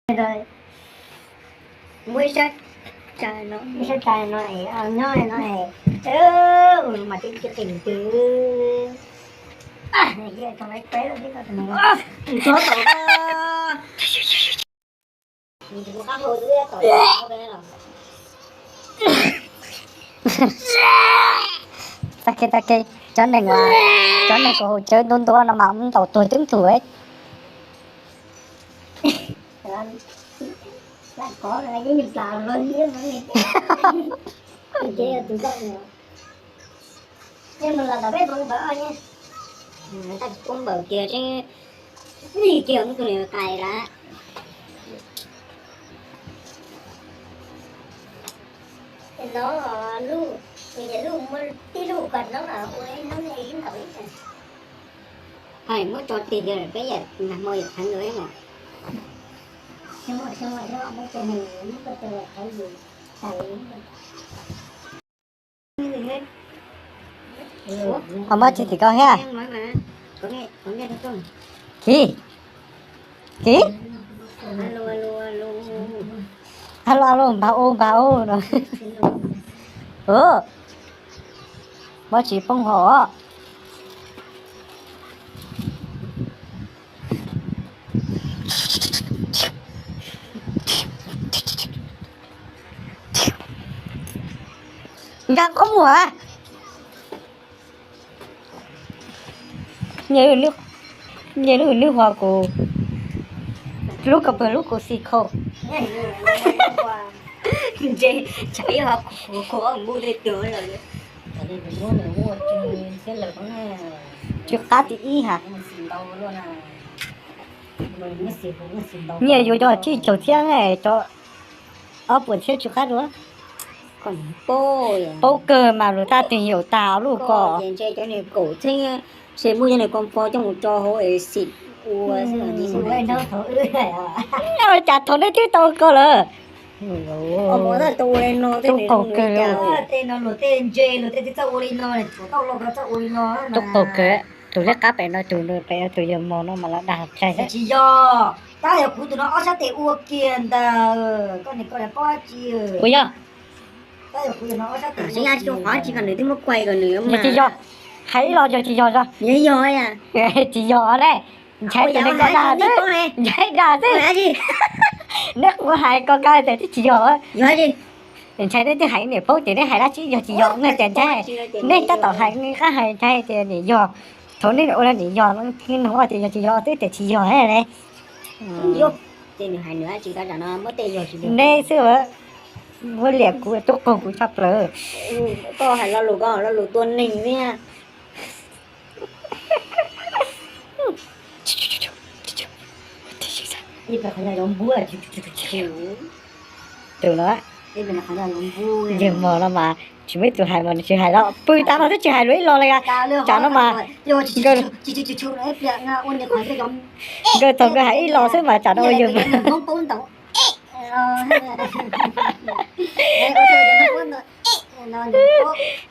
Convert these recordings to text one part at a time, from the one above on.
Muab ib sab tsa no, ib sab tsa no es nyob no es, ua mas twb tsis qis twg. Tso tom, tsis muaj qab hau twb tom. Tag kev, tag kev, cov neeg, cov neeg kuv haus cawv ntuav ntuav no mas ntaus tuag coob tug. Tab sis kuv npawm kiag seb, ib kiag muab tus niam qais lawm. No, luj, nws yog luj muab tib lub koj no ua ib hnub ib ntaus ib. Hais muab tso tig kiag peb yam nag hmo yam kheev ntawd mas. Ho muab tsis tim koj thiab? Kiv, kiv. Alo, alo, npag u, npag u no. Muab tsis poob hos. Nkag qhov muag. Nyias lub, nyias lub, nws ho kuv, lub ko pw lub kuv xi khau. Ntshe tsam ib ho kuv, kuv ob mus tej tuag lawm. Tsw qab tim ib ha. Nyias yuav cov tsib caug txhiab, cov ob puas txhiab tsw qab dua. Paub kawg mas lus thaj twg yaum tag luj ko. Ntshe cov niag kaum txheeb, ntshe muaj cov niag ko fo coj mus tso hauv es xim ua xwb. Cas thaum nej twb tau ko lawm. Tub qaug kawg. Tub qaug kawg, tus liab qab pem no tus, pem no tus yawg mos no mas los dag tshais. Tsis yog, tab yog kuv tus no ob sab tes ua kiag ntawd, koj niam koj niam paub tsis. Kuv yog. Tab yog kuv tus no ob sab tes ua kiag ntawd. Yog tsis yog, hais ib los yog tsis yog os. Yog yog. Tsis yog ne. Ntshai tus niam ko dag xwb, ntshai dag xwb. Neb kuv hais ko kab tias twb tsis yog. Ntshai neb twb hais niam paub ces neb hais dab tsi yog tsis yog ne tias ntshai. Neb tab tom hais neb qab hais ntshai tias niam yog. Thaum neb ua niam yog no, nug tias yog tsis yog twb tias tsis yog thiab ne. Neb xwb, muab liam kuv, tub qaug kuv tshaj plaws. Koj hais lo lus, koj lo lus tua neeg thiab. Tus no, yawg mos no mas tsis muaj ib tug hais mas nws tsis hais los pw tas no twb tsis hais lus ib los li. Tsam no mas nkawd thaum nkawd hais ib los xwb mas tsam no yawg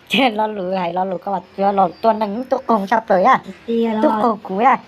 Ces lo lus hais lo lus ko mas los tua neeg tub qaug tshaj plaws yam. Tub qaug kuv yam.